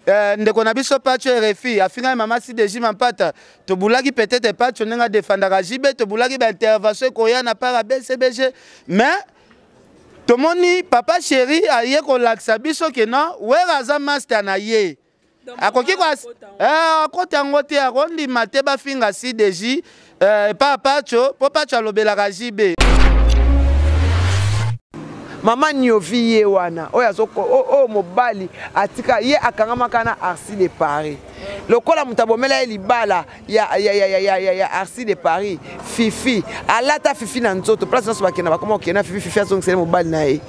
Eh, ndeko na biso Pacho RFI afingaki mama CDJ Mampata, tobulaki peut-être Pacho ndenge adefendaka JB, tobulaki ba intervention ekoya na part ya BCBG, mais tomoni papa chéri aye kolakisa biso ke non, Wera aza master na ye. Akoki ko eh, akota yango te, akondima te bafinga CDJ eh, epa Pacho, po Pacho alobelaka JB. Mama Niovi ye wana oyo azo oyo mobali atika ye akangamaka na Arcy de Paris lokola moto abomela ye libala ya, ya, ya, ya, ya, ya, ya Arcy de Paris Fifi alata Fifi na nzoto place nyonso bakenda bakoma kokende na Fifi. Fifi azongisele mobali na ye.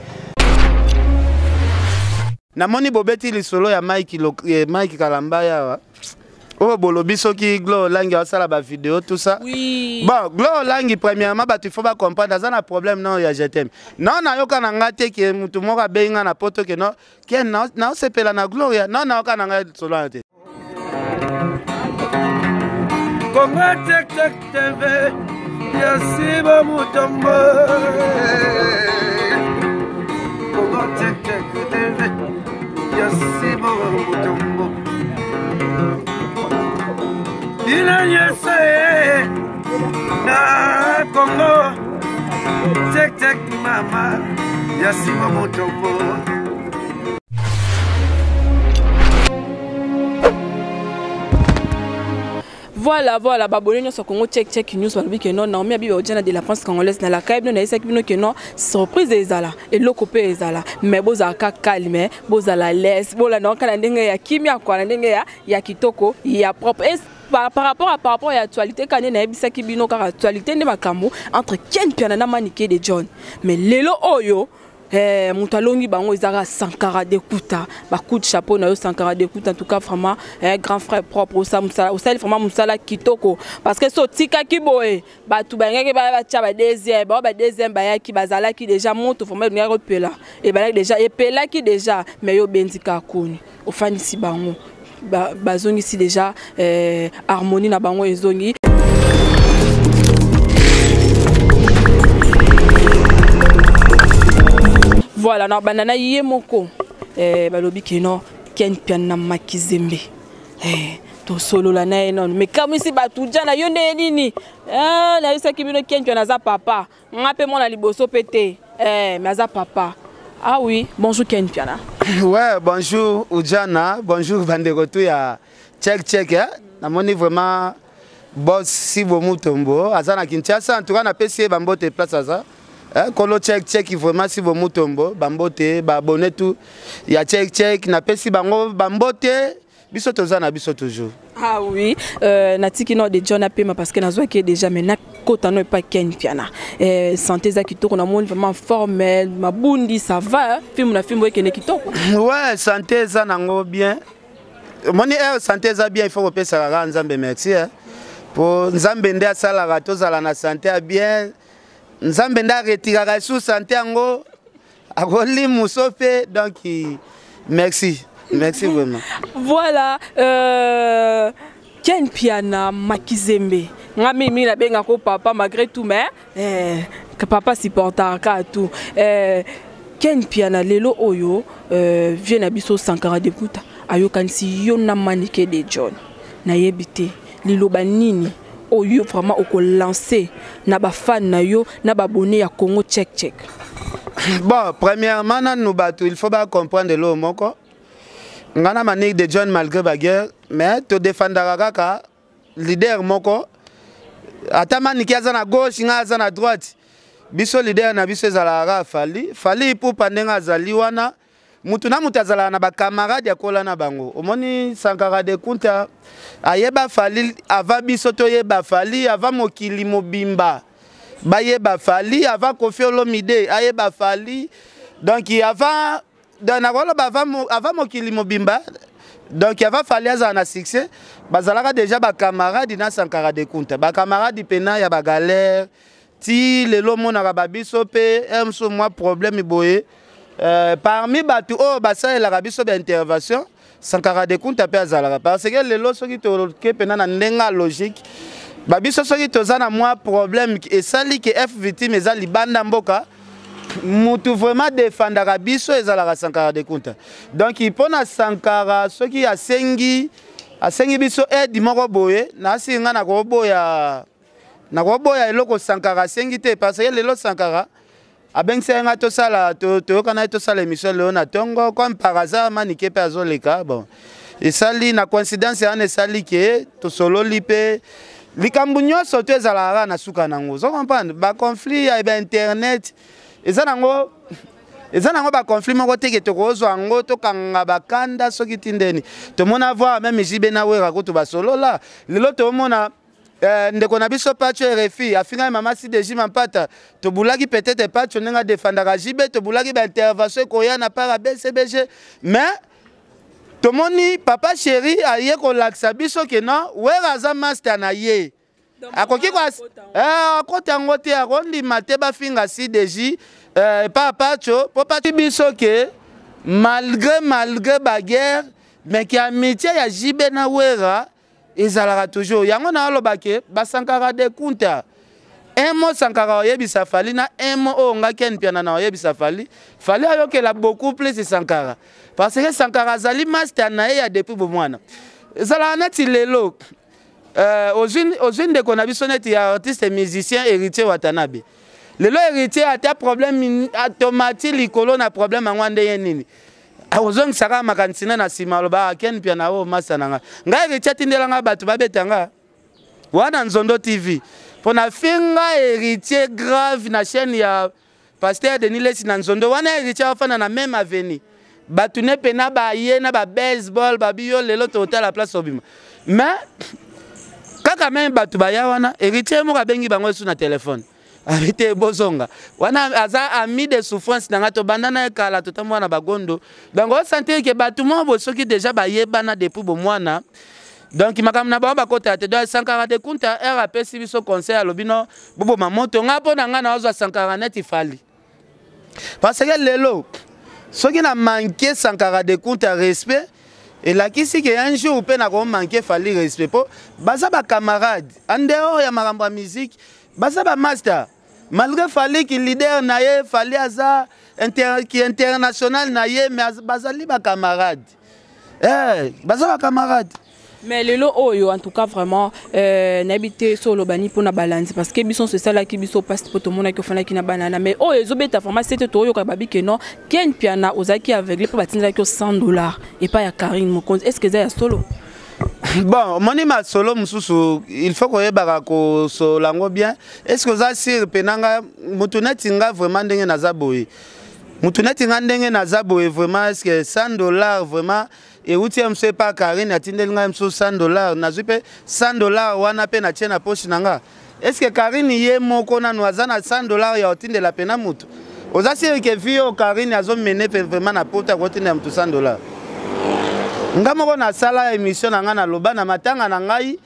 Namoni bobeti lisolo ya Mike, eh, Mike Kalambay awa oyo bolobi soki Glo Olangi asala ba vidéo tout ça. Oui. Bon, Glo Olangi premièrement bato il faut ba comprendre aza na problème non ya je t'aime. Non nayoka na nga te ke mutu moko abengi nga na poto ke non ke na osepela na Gloria. Non nayoka na nga lisolo wana te. Congo Tech Tech TV ya Siba Mutombo. Congo Tech Tech TV ya Siba Mutombo. Bino nyonso ye na Congo Tech Tech mama ya Siba Mutombo. Voilà, voilà, babone nyonso Congo Check Check News balobi ke non, Naomi Abiba Odiana de la France congolaise na la kai bino nayesaki bino ke non, surprise ezala, eloko pe ezala, mais bozala ka calme, bozala l'aise, bolanda kaka na ndenge ya kimia kwa na ndenge ya ya kitoko, ya propre. Et par rapport à par rapport ya actualité kane nayebisaki bino kaka actualité nde makambo entre Ken Mpiana na Manike de John. Mais lelo oyo Eh, moto alongi bango ezaka Sankara de Kuta, ba coup de chapeau na yo Sankara de Kuta, en tout cas vraiment eh, grand frère propre osala osali vraiment mosala kitoko parce que so otikaki boye bato balingaki baya batya ba deuxième bao ba deuxième bayaki bazalaki déjà moto vraiment elingaki kopela ebalaki déjà epelaki déjà mais yo obendi kaka koni ofandisi bango bazongisi déjà eh, harmonie na bango ezongi. Voilà, na banda na ye moko eh, balobi ke non Ken Mpiana Makizembe eh, tosolola na ye nono mais kamwisi bato ja na yo nde nini eh, nayebisaki bino Ken Mpiana aza papa nga mpe mwana liboso mpe te eh, mais aza papa. Ah oui, bonjour Ken Mpiana. Ouais, bonjour Ujana, bonjour bandeko tu ya check check eh? Namoni vraiment boss Sibo Mutombo aza na Kinshasa, en tout cas napesi ye bambote place aza. Eh, kolo check check vraiment Sibo Mutombo, bambote ba abonné tout ya check check napesi bango bambote biso toza na biso toujours. Ah oui, natiki no de John apema parce que nazwaki déjà mais nakota no epa Ken Mpiana. Santé eza kitoko na moni vraiment forme, mabundi ça va, film na film ekende kitoko. Ouais, santé eza nango bien. Moni santé eza bien, il faut kopesaka kaka Nzambe merci hein. Po Nzambe nde asalaka tozala na santé ya bien. Nzambe nde aretiraka sous santé yango akolimu so pe, donc merci. Merci vraiment. Voilà, Ken Mpiana Makizembe. Nga mimi na benga ko papa malgré tout mais que papa supportaka tout. Ken Mpiana lelo oyo vie na biso Sankara de Kuta ayokanisi yo na Manike de John. Nayebi te liloba nini oyo vraiment oko lancer na ba fan na yo na ba abonné ya Congo Check Check. Bon, premièrement nanu bato il faut ba comprendre lo moko. Nga na Manike de John malgré ba guerre mais to défendaka kaka leader moko. Ata Manike aza na gauche nga aza na droite. Biso leader na biso ezalaka kaka Fally. Fally Ipupa ndenge azali wana mutu na mutu azalaka na ba camarade ya kola na bango. Omoni Sankara de Kunta ayeba Fally avant biso toyeba Fally, avant mokili mobimba bayeba Fally, avant Koffi Olomide ayeba Fally. Donc avant donc nakoloba avant mokili mobimba, donc avant Fally azala na succès, bazalaka déjà ba camarade na Sankara de Kunta, ba camarade pena ya ba galère ti lelo monaka ba biso pe mso mwa problème boye. Parmi bato oyo basalelaka biso ba intervention, Sankara de Kunta pe azalaka parce que lelo soki toke pena na ndenge ya logique ba biso soki toza na mwa problème esali ke F victime eza libanda mboka. mutu vraiment defandaka biso ezalaka Sankara de Kunta. Donc mpo na Sankara, soki asengi asengi biso aide moko boye, nasi nga nakoboya nakoboya eloko Sankara asengi te, parce que lelo Sankara abengisaki nga tosala, toyokana ye, tosala émission lelo na ntongo. Comme par hasard Manike mpe azoleka, bon, esali na coïncidence wana, esali ke tosololi mpe likambo nyonso to ezalaka kaka na suka nango. Ozo comprendre, baconflit ya bainternet eza nango baconflit moko te ke tokozwa yango, tokanga bakanda. Soki ti ndeni tomona voir même JB na Wera kutu basolola. Lelo tomona ndeko na biso Pacho RFI afingaki mama Sideji Mampata. Tobulaki peut-être Pacho ndenge adefendaka JB, tobulaki baintervention ekoya na part ya BCBG, mais tomoni papa chéri aye kolakisa biso ke non, Wera aza master na ye, akoki akota yango te, akondima te bafinga CDJ epa Pacho, mpo Pacho biso ke malgré baguerre, mais ke amitié ya JB na Wera ezalaka toujours. Yango na aloba ke basankara de Kunta, un mot Sankara oyebisa Fally na un mot oyo nga Ken Mpiana na oyebisa Fally, Fally ayokela beaucoup plus Sankara, parce que Sankara azali master na ye ya depuis bomwana. Ezalaka neti lelo ozwi ndeko na biso neti ya artiste musicien Héritier Watanabe. Lelo Héritier ata problème atomati likolo na problème yango, ndenge nini akozongisaka makanisi na nsima, aloba Ken Mpiana oyo masa na nga. Ngai Héritier atindela nga bato babeta nga wana Nzondo TV mpo na finga Héritier grave na chaîne ya pasteur Denis Lesi na Nzondo wana. Héritier afanda na même avenue, bato ne pena baye na babaseball, babi yo lelo totala place obima. Mais kaka même bato baya wana, Héritier moko abengi bango esu na telefone, abi te bozonga wana, aza ami de souffrance na nga, tobanda na ye kala, totambola na bagondo. Donc osentir ke bato moko boye soki déjà bayebana depuis bomwana, donc makambo na bango bakotala te. Donc Sankara de Kunta r apesi biso conseil, alobi no boboma moto. Nga mpo na ngai naozwa Sankara neti Fally, parce que lelo soki na manke Sankara de Kunta respect, elakisi ke un jour mpe nakomanke Fally respect, mpo baza bacamarade en dehors ya makambo ya musique, baza bamaster. Malgré Fally ki leader na ye, Fally aza ki international na ye, mais bazali bacamarade, baza bacamarade. Mais lelo oyo, en tout cas vraiment, nayebi te so olobani mpona balandi, parce que biso nyonso esalaki biso mpasi mpo tomonaki ofandaki na banana. Mais oyo ezobeta vraiment sete, toyoka babi ke non, Ken Mpiana ozalaki aveugle mpo batindelaki yo 100 $ epai ya Karine Mokonzi. Est ce que eza ya solo? Bon, omoni, masolo mosusu il faut koyebaka kosola yango bien. Est ce que oza sûr mpe nga motu neti nga vraiment ndenge naza boye, motu neti nga ndenge naza boye vraiment, est ce que 100 $ vraiment euti ye mosu epa Karine, atindeli ngai mosusu 100 $, nazwi mpe 100 $ wana mpe natie na poche na nga? Est ce que Karine ye moko nanu aza na 100 $ ya otindela pena motu? Oza sûr ke vie oyo Karine azomene mpe vraiment na poto akotindela motu 100 $? Nga moko nasala émission na ngai, naloba na matanga na ngai,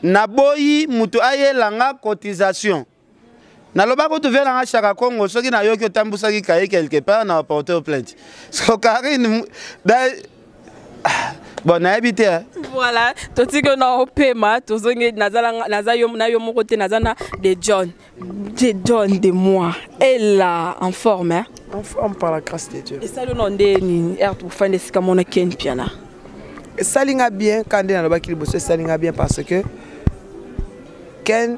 naboyi moto ayela nga cotisation. Naloba kutu vie nanga Shaka Congo, soki nayoki otambusaki kaye quelque part na porter plainte. So Karine da, bon, nayebi te. Voilà, totiki na opema, tozongi. Naza yo na yo moko te, naza na de John, de John de moi. Et là en forme, hein? En forme par la grâce de Dieu. Esali no nde nini ere tofanda esika mona Ken Mpiana? Esali nga bien ka nde nalobaki liboso, esali nga bien parce que Ken,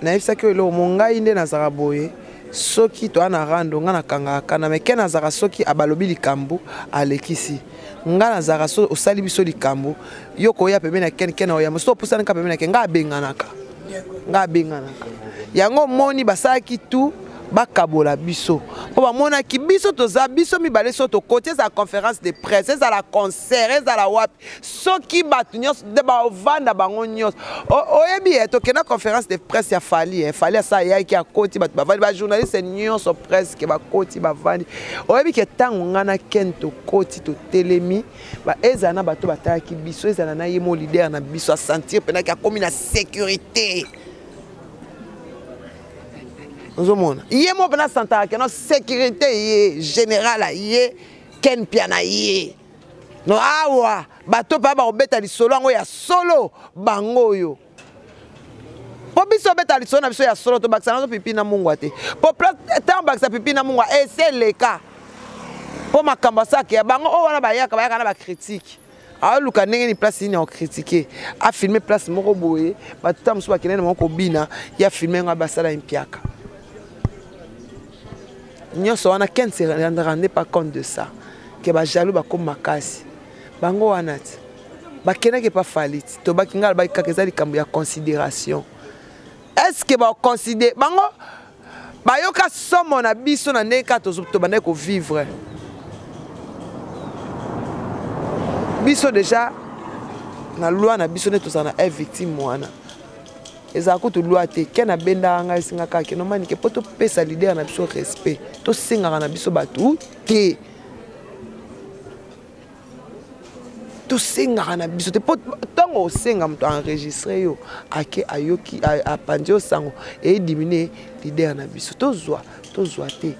nayebisaki oyo eloko mo ngai nde nazalaka boye, soki toya na rando, ngai nakangaka kana, mais Ken azalaka soki abalobi likambo alekisi. Ngai nazalaka so osali biso likambo, yo koya pembeni ya Ken, Ken oyamba so opusani ka pembeni ya Ken, ngai abenganaka, ngai abenganaka yango. Omoni, basalaki tout bakabola biso mpo bamonaki biso toza biso mibale. So tokoti, ezala conférence de presse, ezala concert, ezala wapi, soki bato nyonso nde bavanda bango nyonso. Oyebi ye, tokenda conférence de presse ya Fally, Fally asa ayaki, akoti, bato bavandi, bajournaliste nyonso presque bakoti, bavandi. Oyebi ke ntango ngai na Ken tokoti, totelemi, ezala na bato batalaki biso, ezala na ye mo leader na biso, asentir mpenaki akomi na sécurité. Ozomona ye mo mpena asantaka keno sécurité ye général aye, Ken Mpiana ye no awa, bato mpe bakobeta lisolo yango ya solo bango oyo. Mpo biso obeta lisolo na biso ya solo, tobakisa nazo pipi na mungwa te. Mpo ntango bakisa pipi na mungwa ese eleka. Mpo makambo asalaka ya bango oyo wana bayaka bayaka na bacritique. Aluka ndenge ni place nini akocritique, afilme place moko boye, bato ta mosusu bakende na bango kobina, ye afilme yango basala ye mpiaka. Nyonso wana Ken se rendait pas compte de ça. Ke bajaloux bakoma makasi. Bango wana ti bakendaki epa Fally ti tobaki ngai alobaki kaka eza likambo ya considération. Est-ce que baconsidère bango bayoka somo na biso na ndenge kaka tobandaki kovivre biso déjà na loi na biso nde tozala na victime wana ezala kutu loi te. Ken abendaka ngai esinga kaka keno manike mpo topesa leader na biso respect, tosengaka na biso bato te, tosengaka na biso te. Mpo ntango osenga moto enregistre yo, ake ayoki apandi yo sango ediminue leader na biso, tozwa tozwa te.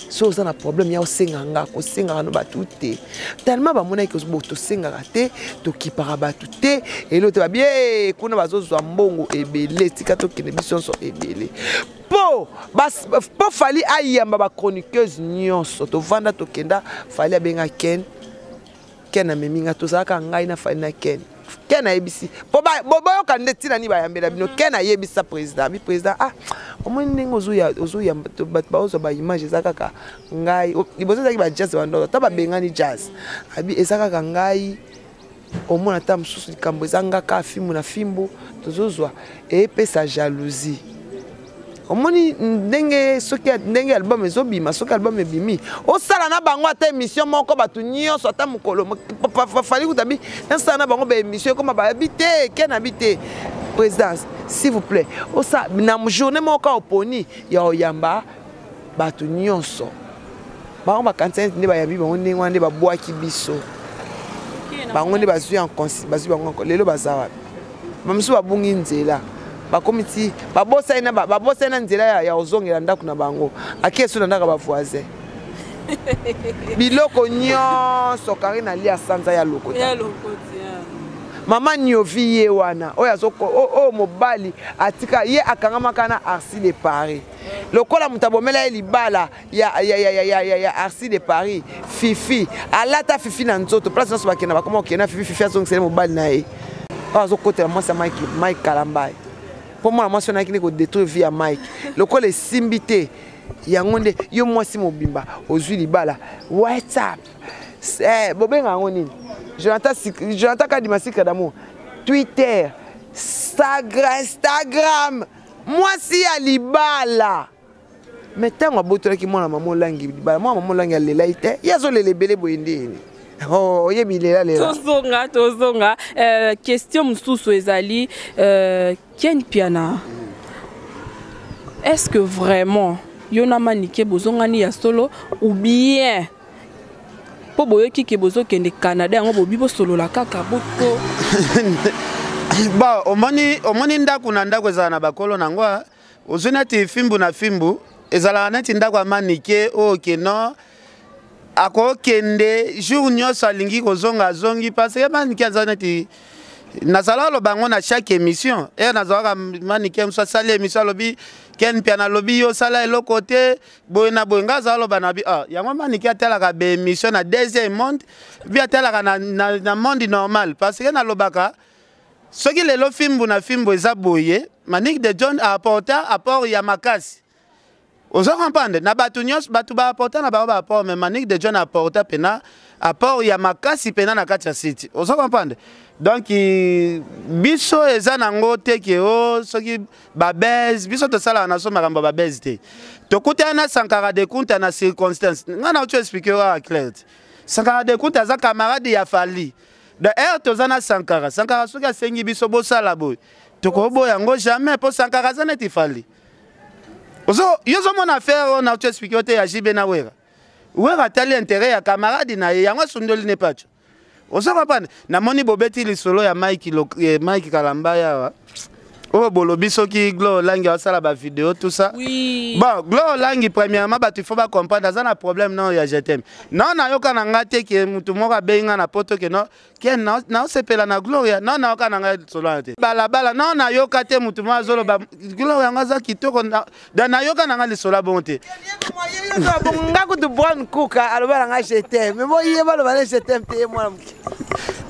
So oza na problème ya osenga nga, kosengaka no bato te, tellement bamonaki tosengaka te, tokipaka bato te, elo te babi kuna bazozwa mbongo ebele, tika tokende biso nyonso ebele. Po Fally ayamba bachroniqueuse nyonso, tovanda tokenda, Fally abenga Ken, Ken amemi nga, tozalaka ngai na Fally na Ken. Ken ayebisi po boyoka nde ntina nini bayambela bino. Ken ayebisa président, abi président, ah omoni ndenge ozoyamba bato baozwa baimage, eza kaka ngai. Liboso ezalaki bajazz bandoto, ata babengani jazz, abi eza kaka ngai. Omona ata mosusu likambo eza nga kaka fimbu na fimbu tozozwa, eyepesa jalousie. Omoni ndenge soki ndenge album ezobima, soki album ebimi, osala na bango ata émission moko, bato nyonso ata mokolo Fally kuta bi nasala na bango baémission ekoma bayebi te. Ken abi te, présidence s'il vous plaît, osala na journée moko oponi ya oyamba bato nyonso. Bango bakanisa nde bayambi bango ndenge wana nde babwaki biso, bango nde bazwi bazwi bango. Lelo baza wapi? Bamosusu babungi nzela, bakomi ti babosani na nzela ya kozongela ndako na bango, ake esu na ndako ya bavoisin. Biloko nyonso Karine alia sanza ya lokota. Mama Niovi ye wana oyo oyo mobali atika ye, akangamaka na Arsi de Paris lokola moto abomela ye libala ya, ya, ya, ya, ya, ya, ya Arsi de Paris. Fifi alata Fifi na nzoto, place nyonso bakenda bakoma kokenda Fifi. Fifi azongisele mobali na ye oyo azokotela mwasi ya Mike, Mike Kalambai, mpo mwana mwasi wana ayaki nde kodétruire vie ya Mike. Lokola esimbi te, yango nde yo mwasi mobimba ozwi libala WhatsApp, bobenga yango nini, Jonathan, Jonathan Kadima, Secret d'amour, Twitter, Instagram, mwasi ya libala. Me ntango abotolaki mwana mama olangi libala, mwana mama olangi alelai te, ye azolela ebele boye ndeni oyebi lela lela. Tozonga, tozonga. Question mosusu ezali, Ken Piana, est-ce que vraiment yo na Manike bozongani ya solo ou bien mpo boyoki ke bozokende Canada, yango bobi bosolola kaka boko? Bon, omoni, omoni ndako na ndako ezala na bakolo nango. Ozwi neti fimbu na fimbu ezalaka neti ndako ya Manike oyo ke non, akokende jour nyonso alingi kozonga, azongi, parce que Manike aza neti nazala aloba yango na chaque émission e nazalaka Manike mosu asali émission, alobi Ken Piana alobi yo osala eloko te boye na boye. Ngai azala aloba na bi ah, yango Manike atalaka baémission na deuxième monde bi atalaka na, na, na monde normal, parce que nalobaka soki lelo fimbu na fimbu eza boye, Manike de John aapporta apport ya makasi. Ozo comprendre, na bato nyonso bato baapporta na bango baapport, mais Manike de John aapporta mpena apport ya makasi mpena na kati ya site. Ozo comprendre, donc biso eza nango te ke o soki babese biso tosalaka na so makambo ya babese te. Tokutana na Sankara de Kunta na circonstance ngai na oti explique oyo awa clair te. Sankara de Kunta aza camarade ya Fally. D'ailleurs toza na Sankara. Sankara soki asengi biso bosala boye, tokoboya yango jamais, mpo Sankara aza neti Fally. Yo ozomona affaire oyo na oti explique yo te ya JB na Wera. Wera atali intérêt ya camarade na ye, yango asundoli ne pacho. Ozo comprendre, namoni bobeti lisolo ya Mike, Mike Kalamba awa. Oyo bolobi soki Glo Olangi asala ba vidéo tout ça. Oui. Bon, Glo Olangi premièrement bato il faut ba comprendre aza na problème non ya je t'aime. Non nayoka na nga te ke mutu moko abengi nga na poto ke non ke naosepela na Gloria. Non nayoka na nga lisolo wana te. Balabala non nayoka te mutu moko azoloba Gloria yango aza kitoko da nayoka na nga lisolo ya bongo te. Nga kutu Brown Kuka aloba na nga je t'aime. Mais bon ye baloba na je t'aime te ye mwana moke.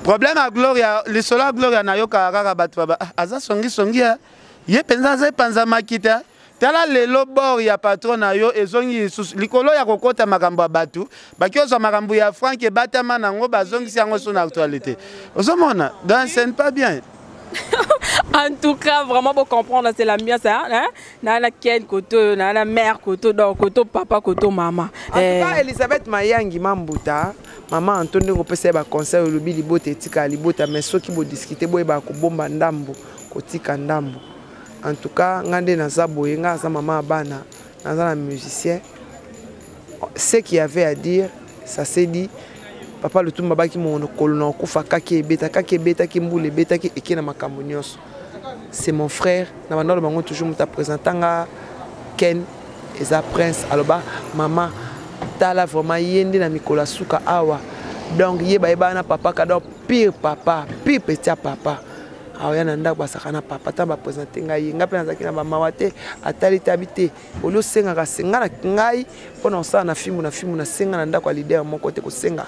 Problème ya Gloria, lisolo ya Gloria nayokaka kaka bato ba ah, aza songisongi ya ye mpenza aza epanza makita. Tala lelo bord ya patron na yo ezongi lisusu likolo ya kokota makambo ya bato baki ozwa makambo ya Frank ebatama nango bazongisi yango so na actualité. Ozomona donc ce n'est pas bien. En tout cas, vraiment, pour comprendre, c'est l'ambiance. Hein, hein? Na Ken koto, na na mère koto, donc koto papa, koto maman. En tout cas, Elisabeth Mayangi Mambuta, maman Antoine ndenge opesa ye baconseil olobi libota etikala libota mais soki bodiskute boyebaka kobomba ndambo kotika ndambo. En tout cas, nga nde naza boye, nga aza mama ya bana, naza na musicien. Ce qu'il y avait à dire, ça s'est dit. Papa Lutumba baki mokolo na okufa kaki ebeta kaki ebetaki mbula ebetaki eke na makambo nyonso. C'est mon frère, na banda loba ngo toujours muta présenta nga Ken eza prince aloba mama tala vraiment ye nde na mikolo ya suka awa donc ye bayebana na papa ka donc pire papa pire petit ya papa aoya na ndako basaka na papa ntango bapresente ngai ye ngai mpe nazalaki na bamawa te atali te abi te oli osengaka senga na ngai mpo na kosala na fimbu na fimbu nasenga na ndako ya leader moko te kosenga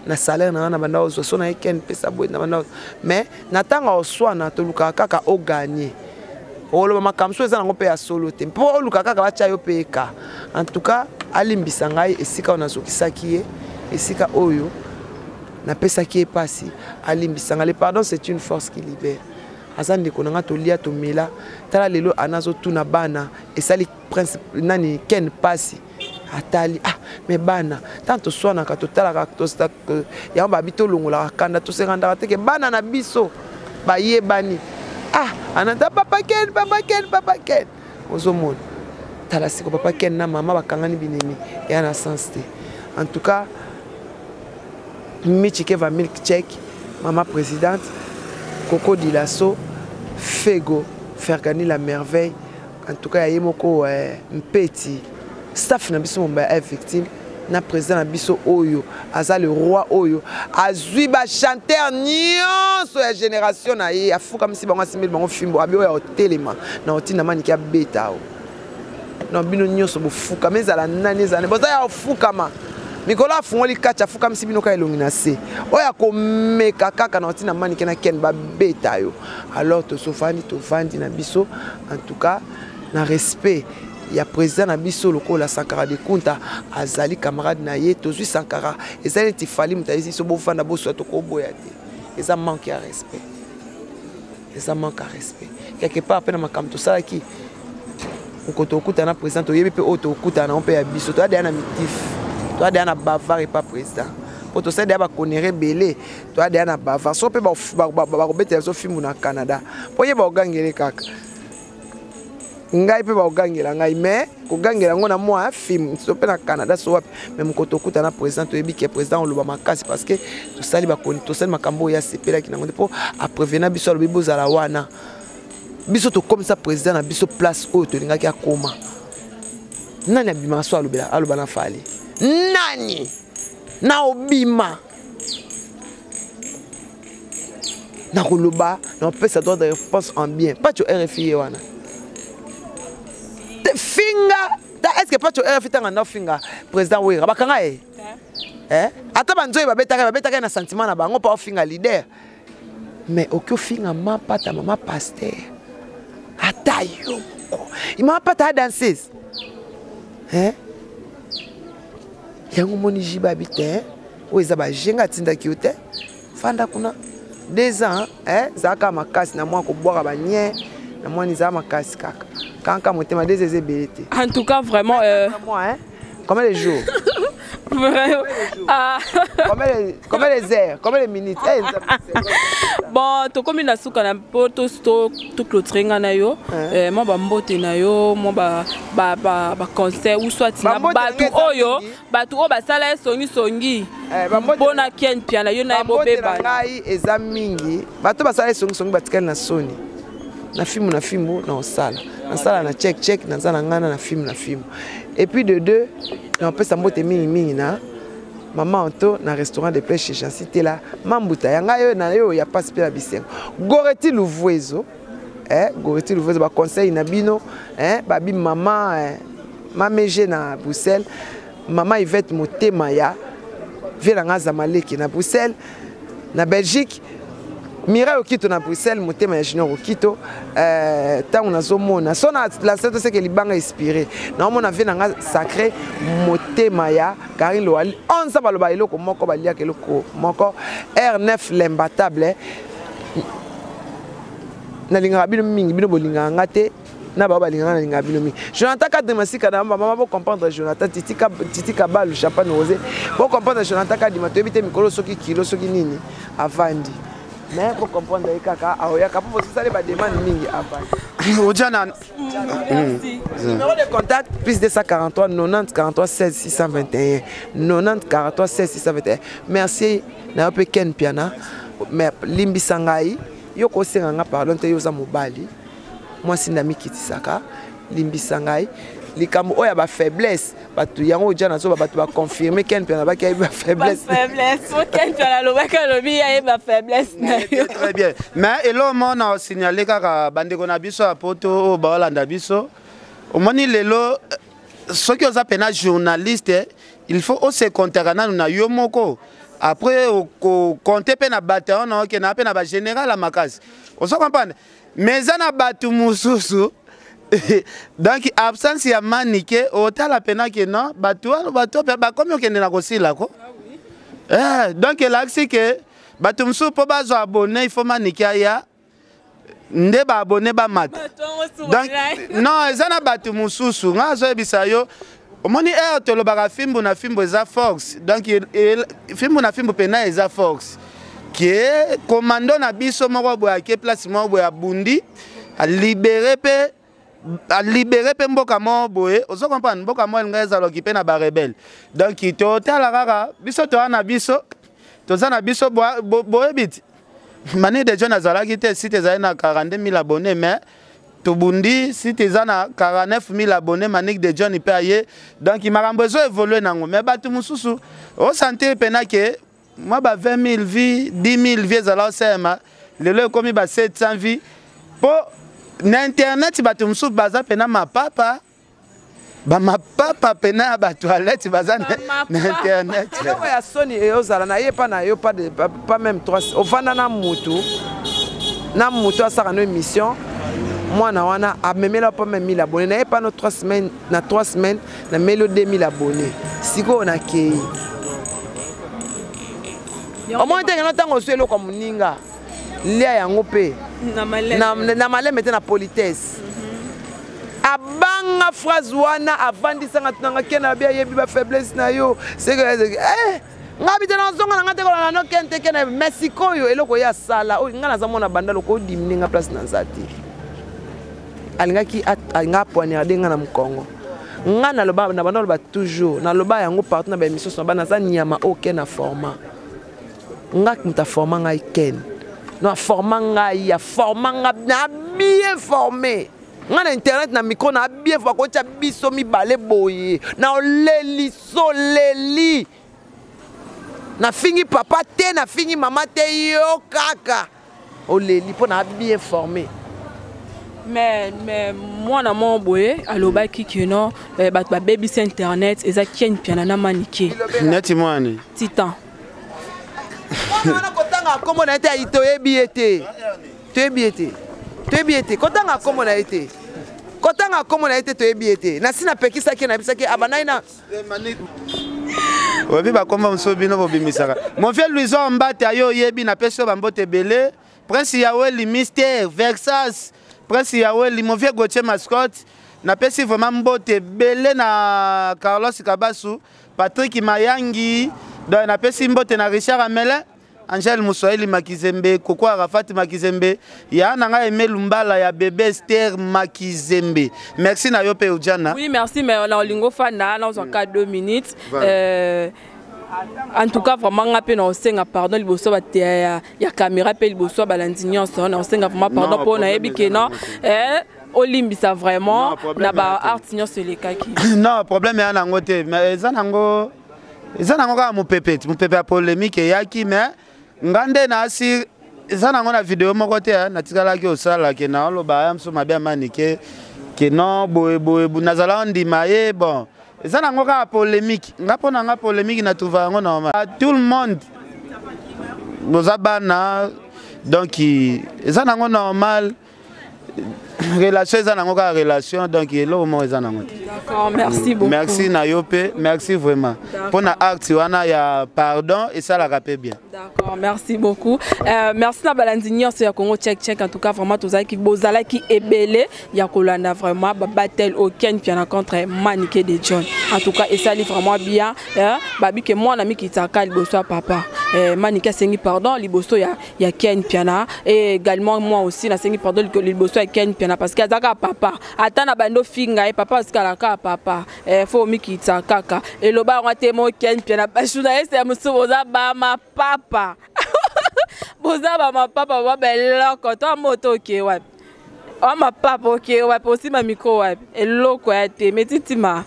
na salaire na ngai na banda ozwa so na ye ken pesa boye na banda mais na ntango oswana tolukaka kaka oganye oloba makambo so eza nango mpe ya solo te mpo oluka kaka batya yo mpe eka. En tout cas alimbisa ngai esika oyo nazokisaki ye, esika oyo napesaki ye mpasi, alimbisa ngai. Le pardon c'est une force qui libère. Aza ndeko na ngai, tolia tomela. Tala lelo ana azotuna bana esali prince nani Ken pasi atali ah mais bana tant toswanaka totalaka yango babi tolongolaka kanda tosekandaka te ke bana na biso bayebani ah anata papa Ken papa Ken papa Ken ozomona tala siko papa Ken na mama bakangani binemi ya na sens te. En tout cas Michi Keva Milk Check, mama présidente Coco Dilasso, Fego Fergani la merveille. En tout cas ya ye moko mpeti staff na biso momba ya victime na président na biso oyo aza le roi oyo azwi ba chanteur nyonso ya génération na ye afukamisi bango asimbeli bango fimbo abi oyo otelema na otinda maniki abeta o non bino nyonso bofukama ezala nani ezala nani boza ya ofukama mikolo afungoli kati afukamisi bino kaka elongi na se oyo akomeka kaka na otinda maniki na ken babeta yo. Alors tosofandi tovandi na biso en tout cas na respect ya président na biso lokola Sankara de Kunta azali camarade na ye tozwi Sankara ezali neti fali moto ayesi biso bofanda boswa tokoboya te eza manque ya respect, eza manque ya respect quelque part mpe na makambo tosalaki moko tokutana na président toyebi mpe oyo tokutana nango mpe ya biso toya deya na mitif toya deya na bavard epa président po tosali deya bakonere ebele toya deya na bavard so mpe bakobetela biso fimbu na Canada po ye bakogangele kaka ngai mpe bakogangela ngai mais kogangela yango na mwa film so mpe na Canada so wapi mais moko tokutana na président toyebi ke président oloba makasi parce que tosali bakoni tosali makambo oyo asepelaki nango te mpo aprevena biso alobi bozala wana biso tokomisa président na biso place oyo tolingaki akoma nani abimaka so alobela aloba na Fally nani na obima na koloba na opesa droit de réponse en bien Pacho RFI ye wana te finga ta est-ce que Pacho RFI tanga na finga président Wera bakanga ye eh ata banzoyi babetaka babetaka na sentiment na bango pa ofinga leader mais oki ofinga mapata mama pasteur ata yo moko mama pata a danseuse eh yango moni jiba bi te oyo eza bajenga atindaki yo te fanda kuna 2 ans eh zalaka makasi na mwa kobwaka banie na mwa nizala makasi kaka kanka motema 2 eza ebele te. En tout cas vraiment moi, hein? Combien de jours? Vraiment. Ah. Combien de heures? Combien de minutes? Hey, bon, tokomi na suka na po to to to clôturer nga na yo. Eh, moi ba mbote na yo, moi ba ba ba ba conseil ou soit na Ba mbote batu na ngai eza oyo, mingi. batu oyo basala ye songi songi. Eh, ba mbote Bona Ken Mpiana yo na ye Ba mbote na bobeba. ngai eza mingi. Bato basala ye songi songi batikali na soni. Na fimbu na fimbu na osala nasala na check check, naza na ngana na fimbu na fimbu. Et puis de deux, napesa mbote mingimingi na mama Anto na restaurant de pêche chez Jansi Tela Mambuta ya ngai oyo na yo ya pasi mpe na bisengo. Goreti Luvuezo, eh, Goreti Luvuezo, baconseil na bino, eh, babi mama, eh, Mamege na Bruxelles, mama Yvette Motema ya vie na ngai Zamaleki na Bruxelles, na Belgique, Mireille Okito na Bruxelles, motema ya Junior Okito. Ntango nazomona so na lase to seke libanga inspiré, naomona vie na nga sacré motema ya Karine Loali 11, baloba eloko moko, baliaka eloko moko. R9 l'imbattable, nalingaka bino mingi, bino bolingaka nga te na bao balingaka, nalingaka bino mingi. Jonathan Kadima Sika na bamama, bocomprendre Jonathan Titi Kabalu Champagne Rosé, bocomprendre Jonathan Kadima. Toyebi te mikolo soki kilo soki nini avandi, mais bocomprendre ye kaka, aoyaka mpo bozosala bademande mingi, avandi. Ojana. Numéro de contact: plus 243 90 43 16 621, 90 43 16 621. Merci na yo mpe Ken Piana, mais limbisa ngai, yo kosenga nga pardon te, yo oza mobali, mwasi nde amikitisaka. Limbisa ngai likambo oyo ya bafaiblesse, bato yango oja nazoba, bato baconfirme Ken Mpe nabaki ayebi bafaiblesse. Ken Mpe alobaki, alobi ayeba faiblesse na yo. Très bien, mais eloko moko na osignale kaka bandeko na biso ya poto oyo baolanda biso, omoni lelo soki oza mpena journaliste, il faut ose comptaka nanu na yo moko, après okocompte mpe na bataillon na okenda mpe na bagénéral ya makasi, ozo comprendre. Mais eza na bato mosusu, donc absence ya Manike, otala mpena ke non, bato wana, bato bakomi okende na kosila ko. Eh, donc elakisi ke bato mosusu mpo bazwa abonné, il faut Manike aya nde baabonné bamata. Donc non, eza na bato mosusu, ngai azoyebisa yo, omoni ere tolobaka fimbu na fimbu eza force. Donc fimbu na fimbu mpena eza force ke commando na biso moko boye ake place moko boye, abundi, alibere mpe, alibere mpe mboka moko boye, ozo comprendre, mboka moko elinga ezala okipe na barebele. Donc totala kaka biso, toza na biso, toza na biso. Boyebi ti Mani de John azalaki te, site ezali na 42 000 abonnés, mais tobundi, site eza na 49 000 abonnés. Manik de John mpe aye, donc makambo ezo évolue nango. Mais bato mosusu osentir mpena ke mwa ba 20 000 vues, 10 000 vues ezala osema, lelo ekomi ba 700 vues, mpo na internet bato mosusu baza mpena mapapa, bamapapa pena ya batoilette baza na internet. Eloko ya soni eyozala na ye pa na yo, pas même trois, ovanda na mutu na mutu asaka no émission, mwana wana amemela pas même 1000 abonné na ye pa no 3 semaines, na 3 semaines nameli yo 2000 abonné. Sikoyo nakei, omoni tenge no, ntango ozwi eloko ya moninga, lia yango mpe na maleme te, na politesse. Abanga phrase wana, avandisanga, tunanga Ken, abi ayebi bafaiblesse na yo seke eh, nga bi te, nazonga na nga te, kolanda no Ken te, Ken. Mais sikoyo eloko ye asala oyo, nga naza mwana banda loko odimine nga place naza te, alingaki alinga apoignarde nga na mokongo. Nga naloba na banda, loba toujours, naloba yango partout na baémission so bana, naza nyama oyo Ken aforma nga, moto aforma ngai Ken no, aforma ngai, aforma nga na bien formé nga na internet, na micro na bien fo akotya biso mibale boye na oleli soleli, nafingi papa te, nafingi mama te, yo kaka oleli mpo na bien formé. Mais mwana moko boye alobaki ke non, bato babebisi internet eza Ken Mpiana na Manike. Neti mwani. Titan. Mwana wana kotanga nkombo na ye te, toyebi ye te, toyebi ye te, toyebi ye te, kotanga nkombo na ye te, kotanga nkombo na ye te, toyebi ye te. Nasi napekisaki ye, nayebisaki abandaki na Oyebi bakombo mosusu bino bobimisaka. Mon vieux Louison Mbate, ayo oyebi, napesi yo bambote ebele. Prince Yaweli, Mister Versas, Prince Yaweli, mon vieux Gauthier Mascotte, napesi vraiment mbote ebele na Carlos Kabasu, Patrick Mayangi, donc napesi mbote na Richard Amelin, Angèle Muswahili Makizembe, Koko Arafat Makizembe, ya na ngai Aimé Lumbala ya bébé Esther Makizembe. Merci na yo pe Ujana. Oui, merci, mais na olingo fanda, na ozwaka 2 minutes. Voilà. En tout cas, vraiment, nga mpe na osenga pardon liboso ya, ya caméra mpe liboso ya balandi nyonso. Na osenga vraiment pardon mpo nayebi ke non, eh, olimbisa vraiment na baart nyonso elekaki. Non, problème eya nango te, mais eza nango kaka mopepe, mopepe ya polémique eyaki. Mais nga nde naasi eza nango na video moko te natikalaki osala ke naoloba ya mosu mabe ya Manike ke non, boye boye, nazala ondima ye. Bon, eza nango kaka polémique. Nga mpo na nga, polémique na trouva yango normal. Tout le monde boza bana, donc eza nango normal. Relation eza nango kaka relation, donc eloko moko eza nango te. D'accord, merci beaucoup. Merci na yo mpe, merci vraiment mpo na acte wana ya pardon, esalaka mpe bien. D'accord, merci beaucoup. Merci na balandi nyonso ya Congo Check Check. En tout cas, vraiment, tozalaki, bozalaki ebele ya kolanda vraiment ba battle oyo Ken Piana contre Manike de John. En tout cas, esali vraiment bien. Babi ke mwana mikitaka liboso ya papa. Manike asengi pardon liboso ya Ken Piana et également moi aussi nasengi pardon liboso ya Ken Piana, parce que azaka papa. Ata na bando finga ye papa, asikalaka papa. Faut mikitsa kaka. Eloba yango te mo Ken Piana, bajournaliste ya mosusu boza ba mapapa, boza bamapapa, ba beloko to moto oke wapi, wa mapapa oke wapi, osimba micro wapi, eloko ya tembe titima,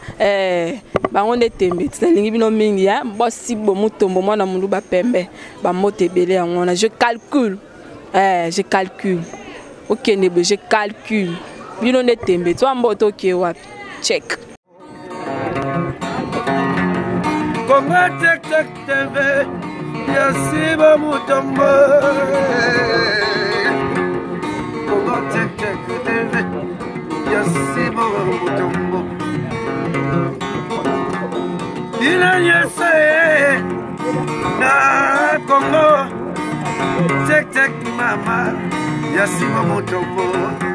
bango nde tembe. Ti nalingi bino mingi, bosibo mutombo mwana mundu bapembe bamoto ebele yango wana. Je calcule, je calcule, okende boye, je calcule bino nde tembe ti wa mboto oke wapi, check. Kongo Tek Tek TV ya Siba Mutombo, Kongo Tek Tek TV ya Siba Mutombo, bino nyonso ye na Kongo Tek Tek, mama ya Siba Mutombo.